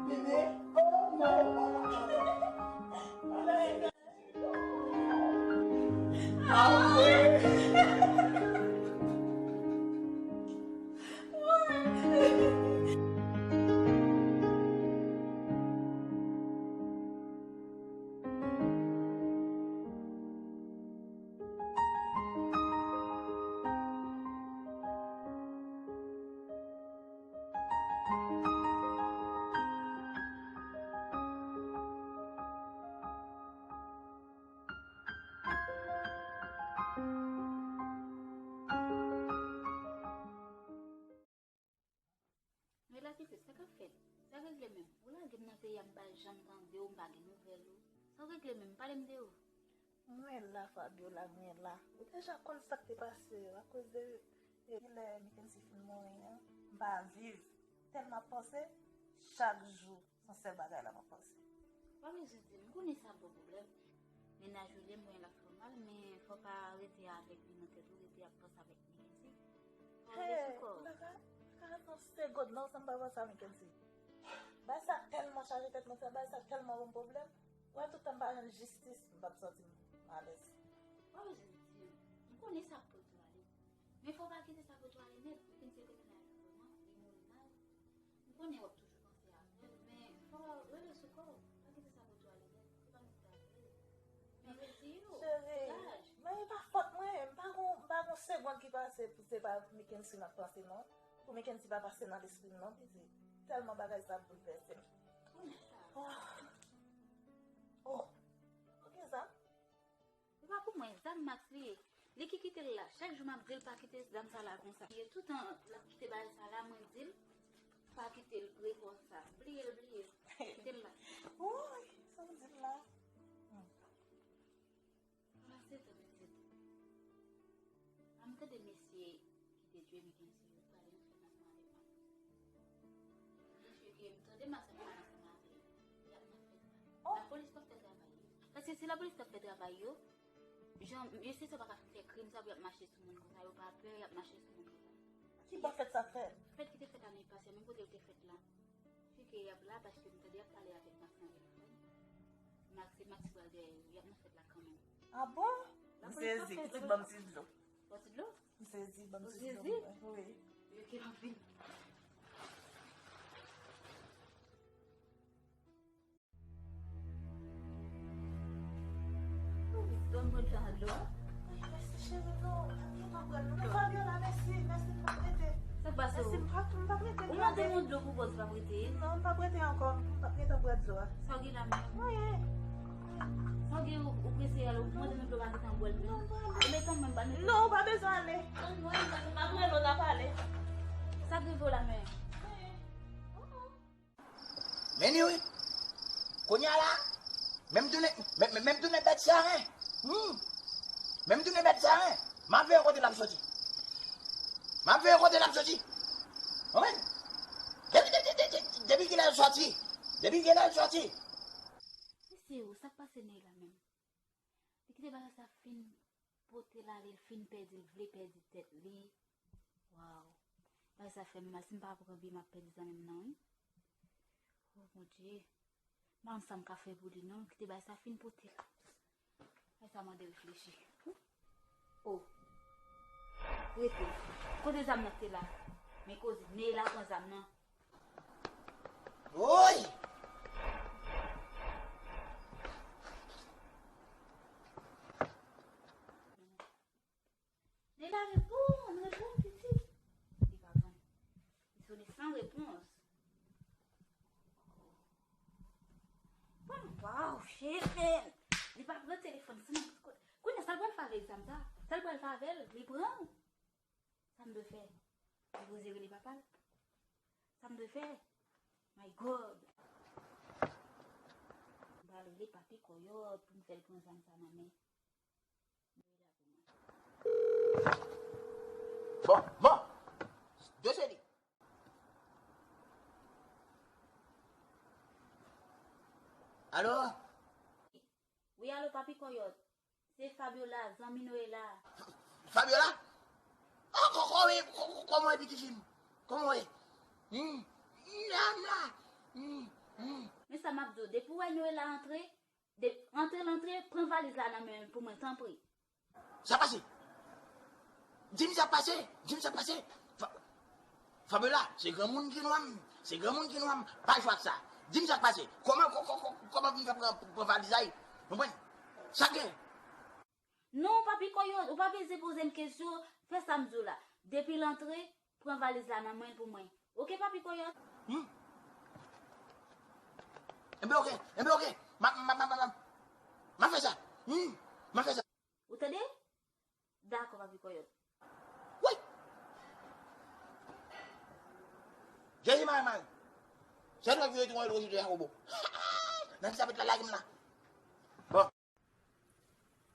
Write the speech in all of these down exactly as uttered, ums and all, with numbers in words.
Bebe, oh non. Ah ouais. Mwen la, Titi, sa k ap fèt? Sa regle menm? Ou lage m nan peyi a, m pa janm tande w, m pa gen nouvèl ou. Sa w regle menm? Pale m de ou. Mwen la, Fabiola, mwen la. Ou deja konn sa k te pase yo akoz de, de kilè Mikensi fin mouri an. M pa viv. Tèlman ap panse, chak jou, se yon sèl bagay la m ap panse. Pa bezwen di m, m konnen sa bon pwoblèm. Mennaj ou li, mwen l ap fè w mal, men fò w pa rete avèk li nan tèt ou, rete ap panse avèk Mikensi. Pa rete sou kò w. M pa ka, m pa ka ret yon segonn non san m pa panse a Mikensi. Bagay sa tèlman chaje tèt mwen, sa, bagay sa tèlman ban m pwoblèm. Wè, tout tan m pa jwenn jistis, m p ap santi m alèz. Pa bezwen di m. M konnen sa k pote w ale. Men fò w pa kite sa pote w ale nèt. Mikensi te mennaj ou vrèman, li mouri mal. M konnen w ap toujou panse avè l, men fò w rele sou kò w. Pa kite sa pote w ale nèt. Se pa nou ki ta vle. Men retire w. Cheri, men e pa fòt mwen. M pa gon, m pa gon segonn ki pase pou se pa Mikensi m ap panse non. Pou Mikensi pa pase nan lespri m non, pitit. Tèlman bagay sa ap boulvèse m. Kounye sa. Oh. Oh. Ou gen zam? Se pa pou mwen, zam Max li ye. Li ki kite l la. Chak jou m ap di l pa kite zam sa la konsa. Li toutan l ap kite bagay sa la, mwen di l pa kite l repò sa. Bliye l, bliye l. Kite l la. Wouy, sa w di m la. Hmm. Pase tan pitit. An m tande mesye ki te tchwe Mikensi yo prale nan fèt ansanm avèk Max. Mesye ke m tande Max ap pale ansanm avè yo. Y ap nan fèt la. Oh! Lapolis p ap fè travay yo. Paske si lapolis t ap fè travay yo, jan mesye sa pa ka fè krim sa pou y ap mache sou moun konsa, yo pa pè, y ap mache sou moun konsa. Ki bò fèt sa fèt? Fèt ki te fèt ane pase, menm kote l te fèt la. Fi ke y ap la, paske m tande y ap pale avèk Max nan telefòn. Max, se Max ki pral dèyè yo, y ap nan fèt la kanmenm. Ah bon? M sezi, pitit, ban m ti dlo. Ban ti dlo? M sezi, ban m ti dlo. Ou sezi? Wi. Yo ke anpil. Donn mwen jan dlo a. Ay, mèsi cheri, non, m ap gentan pran dlo. Fabiola, mèsi, mèsi, m p ap rete. Sa k pase w? Mèsi, m p ap, m p ap rete. Ou mande m yon dlo pou bòz, w p ap rete? Non, m p ap rete ankò, m p ap gentan pran dlo a. Sa w gen la menm? Wi. Sa w gen, ou, ou prese al, ou mande m dlo, w pa gentan bwè l menm? Non, m pale. Ou metan menm, pa metan. Non, ou pa bezwen ale. Tann mwen, m ap pran dlo, n a pale. Sa k rive w la menm? Wi. Oh, oh. Men li wi. Kounye a la, men m tounen, men, men, men m tounen bèt seren. Hmm. Men m tounen bèt seren. M ap veye kote l ap soti. M ap veye kote l ap soti. Konprann? Depi, depi, depi, depi, depi kilè l soti? Depi kilè l soti? Mesye yo, sa k pase nèg la menm? Li kite bagay sa fin pote l ale, l fin pèdi, l vle pèdi tèt li. Waw. Bagay sa fè m mal, si m pa pran byen, m ap pèdi zanmi m nan, wi. O Bondye. M pa konn sa m ka fè pou li, non. Kite bagay sa fin pote l. Bagay sa mande reflechi. O. Rete. Kote zam nan te la? Men koze, Neyla pran zam nan. Woy! Neyla reponn, reponn, pitit. Li pa pran. Li sone san repons. Bon, waw, shit, man. Li pa pran telefòn, se nan tout kote. Kounye a, sa l pral fè avèk zam sa? Sa l pral fè avè l? Li pran? Sa m dwe fè? Li poze rele papa l? Sa m dwe fè? My God! M pral rele Papi Kòyòt pou m fè l pran zam sa nan men. Bon, bon. Dosye li. Alo? Wi, alo, Papi Kòyòt. Se Fabiola, zanmi Noëlla. Fabiola? Oh, kò-, kò-, kò-, kò-, kòman w ye, pitit fi m? Kòman w ye? Hmm. Nanm la. Hmm. Hmm. Men sa m ap di w, depi w wè Noël la antre, de, antre l antre, pran valiz la nan men l pou mwen, tanpri. Sa pase? Di m sa pase. Di m sa pase. Fa-, Fabiola, se granmoun ki nwa m. Se granmoun ki nwa m. Pa jwe ak sa. Di m sa k pase. Kòman, kò-, kò-, kò-, kòman pou m fè pran, pran valiz la? Konprann? Sa gen? Non, Papi Koyòt, ou pa bezwen poze m kesyon. Fè sa m di w la. Depi l antre, pran valiz la nan men l pou mwen. Oke, Papi Koyòt? Hmm. Enben, oke. Enben, oke. Ma, ma, ma, ma, ma. Ma fè sa. Hmm. Ma fè sa. Ou tande? Dakò, Papi Koyòt. Wi! Jezi mare mare. Sèl nèg yo tou mwen lojite Jakobo. Nan ki sa met la lage m la. Bon.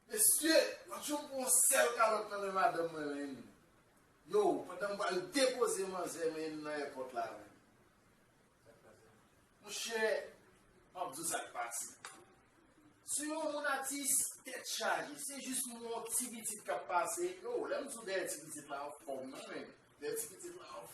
Mesye, lòt jou m pran yon sèl kalòt nan men madanm mwen, men. Yo, pandan m pral depoze manzè, men, nan èpòt la, men. Monchè, m ap di w sa k pase. Si yon moun atis, tèt chaje, se jis yon ti pitit k ap pase. Yo, lè m di w dèyè ti pitit la anfòm, non, men. Dèyè ti pitit la anfòm.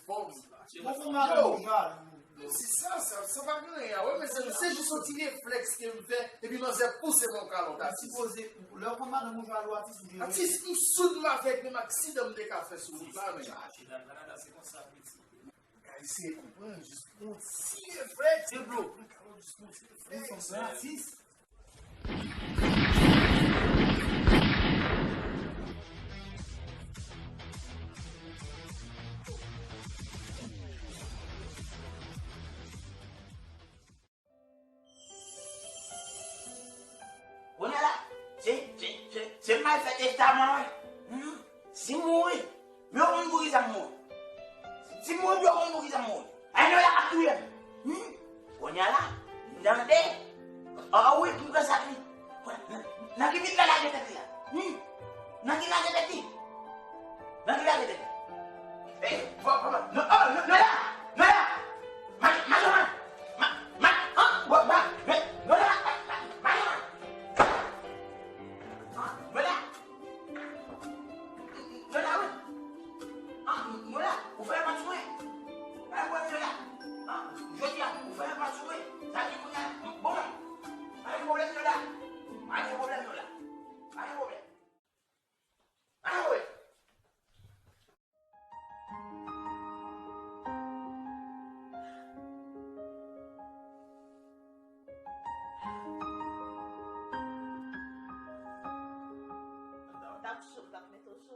Bon, fò madanm ou jalou. Non, se sa, sa, sa pa gen anyen. Wi, men se, se jis yon ti reflèks ke m fè, epi manzè pouse m yon kalòt atis. Sipoze, lè w konn madanm ou jalou, atis ou jere. Atis, m soud m avèk menm aksidan m te ka fè sou wout la, men. Chaje nan Kanada, se konsa, pitit. Eseye konprann, jis pran yon ti reflèks. Deblo. Jis pran yon ti reflèks. Atis. Kounye a la, se, se, se, se m al fè testaman, wi. Hmm. Si m mouri, m yo konn poukisa m mouri. Si m mouri, m yo konn poukisa m mouri. Ay, nou la ap touye m. Hmm. Kounye a la, m tande. Ah wi, m pran sa tou. Nan, nan ki vit la lage tèt li a? Hmm. Nan ki lage tèt li? Nan ki lage tèt li? Eh, papa, non, oh, non, non, la, non, la. Ma, ma, ma, ma, ma, oh, bon, ma, non, non, la, ma, ma, ma, ma. Ah, non, la. Non, la, wi. Ah, non, la, ou fè pa sou mwen. Pa gen pwoblèm, non, la. Ah, jodi a, ou fè pa sou mwen. Sa di kounye a, bon, pa gen pwoblèm, non, la. Pa gen pwoblèm, non, la. Pa gen pwoblèm. Pa gen pwoblèm. T ap cho, t ap mete w cho.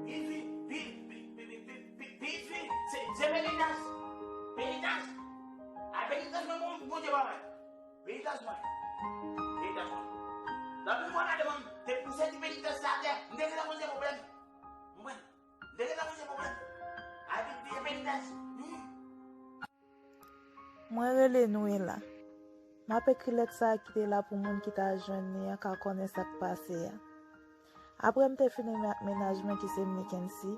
Pi fi, pi, pi, pi, pi, pi, pi, pi fi, se, se penitans. Penitans. A penitans mwen, bon, Bondye pa mwen. Penitans mwen. Penitans mwen. Nan pi mwen, madanm mwen, te pouse ti penitans sa atè, m te gentan poze pwoblèm. Konprann? M te gentan poze pwoblèm. A pi, pi penitans. Hmm. Mwen rele Noëlla. M ap ekri lèt sa a ki te la pou moun ki ta jwenn li an ka konnen sa k pase a. Apre m te fin renmen ak mennaj mwen ki se Mickency,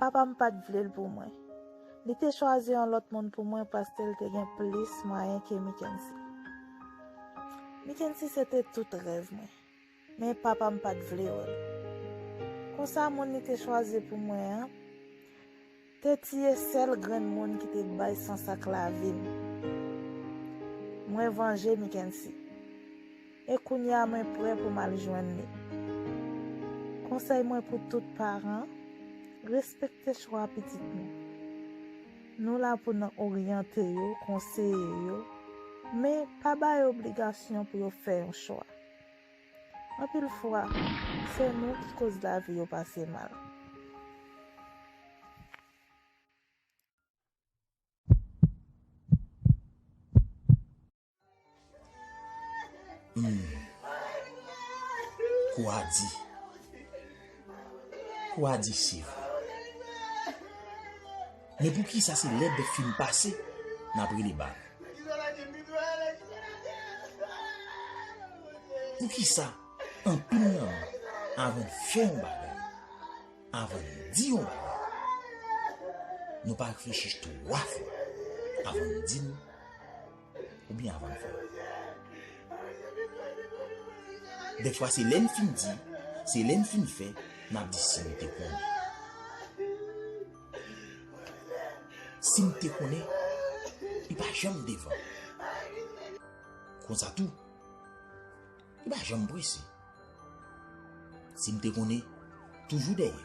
papa m pa t vle l pou mwen. Li te chwazi yon lòt moun pou mwen paske l te gen plis mwayen ke Mickency. Mickency se te tout rèv mwen. Men papa m pa t vle wè l. Konsa, moun li te chwazi pou mwen an te tiye sèl grenn moun ki te bay sans ak lavi m. Mwen vanje Mickency. E kounye a mwen prè pou m al jwenn li. Konsèy mwen pou tout paran, respekte chwa pitit nou. Nou la pou n oryante yo, konseye yo, men pa ba yo obligasyon pou yo fè yon chwa. Anpil fwa, se nou ki koz lavi yo pase mal. Hmm. Kou a di. Kou a di se vre. Men poukisa se lè bèf fin pase, n ap rele bal? Poukisa anpil nan nou Avan n fè yon bagay, avan n di yon bagay, nou pa reflechi twa fwa avan n di l oubyen avan n fè l. Dèfwa, se lè n fin di, se lè n fin fè, n ap di si n te konnen. Si m te konnen, li pa janm devan. Konsa tou, li pa janm prese. Si m te konnen, toujou dèyè.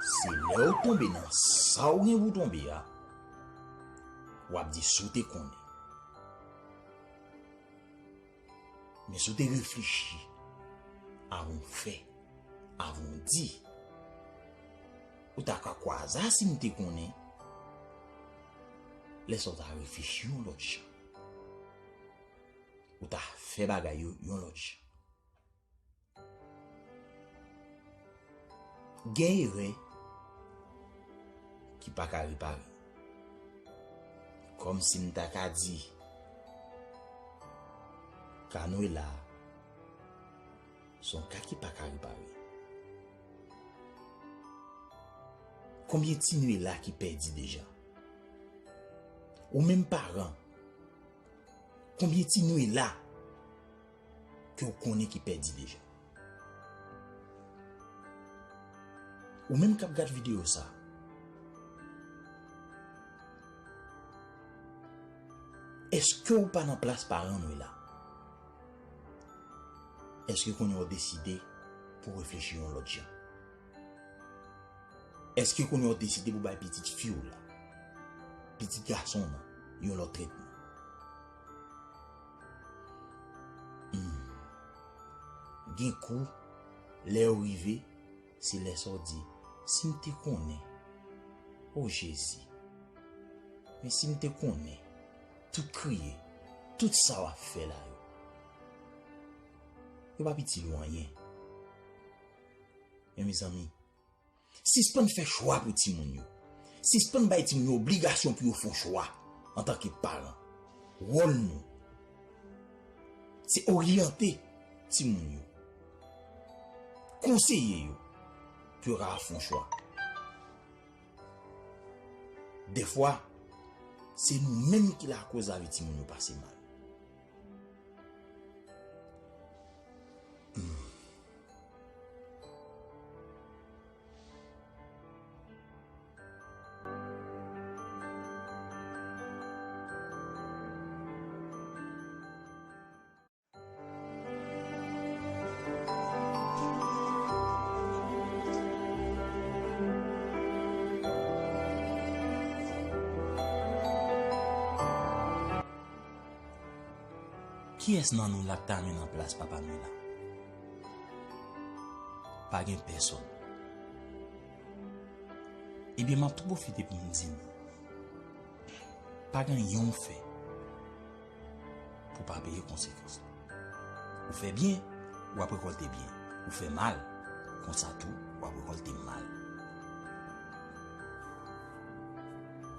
Se lè w tonbe nan sa w gen pou tonbe a, w ap di si w te konnen. Men si w te reflechi avan w fè, avan w di, ou ta ka kwaze a si m te konnen, lè sa w ta reflechi yon lòt jan. Ou ta fè bagay yo yon lòt jan. Gen erè ki pa ka repare. Kòmsi m ta ka di, ka nou ye la a, se yon ka ki pa ka repare. Konbyen ti nou ye la ki pèdi deja? Ou menm paran, konbyen ti nou ye la ke w konnen ki pèdi deja? Ou menm k ap gad videyo sa, èske w pa nan plas paran nou la? Èske kounye a w deside pou w reflechi yon lòt jan? Èske kounye a w deside pou w bay pitit fi w la, pitit gason w nan, yon lòt tretman? Hmm. Gen kou, lè yo rive, se lè sa w di, si m te konnen, o Jezi, men si m te konnen, tout kriye, tout sa w ap fè la yo, yo p ap itil ou anyen. Men mezanmi, sispann fè chwa pou timoun yo. Sispann bay timoun yo obligasyon pou yo fè yon chwa antanke paran. Wòl nou, se oryante timoun yo, konseye yo pou yo ka fè yon chwa. Dèfwa, se nou menm ki lakòz lavi timoun yo pase mal. Hmm. Kiyès nan nou la k ta renmen nan plas papa nou la? Pa gen pèsonn. Ebyen, m ap tou pwofite pou m di nou, pa gen anyen w fè pou w pa peye konsekans la. Ou fè byen, w ap rekòlte byen. Ou fè mal, konsa tou, w ap rekòlte mal.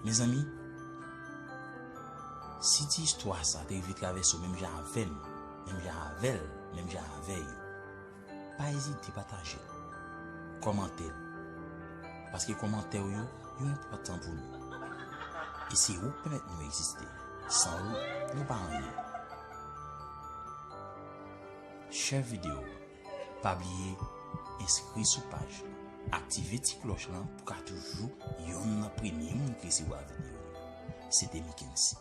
Mezanmi, si ti istwa sa te rive travèse w menm jan avè m, menm jan avè l, menm jan avè yo, pa ezite pataje l, kòmante l, paske kòmantè w yo, yo enpòtan pou nou. E se ou k pèmèt nou egziste. San ou, nou pa anyen. Share videyo, pa bliye enskri sou paj la, aktive ti klòch lan pou w ka toujou yonn nan premye moun ki resevwa videyo yo. Se te Mickency.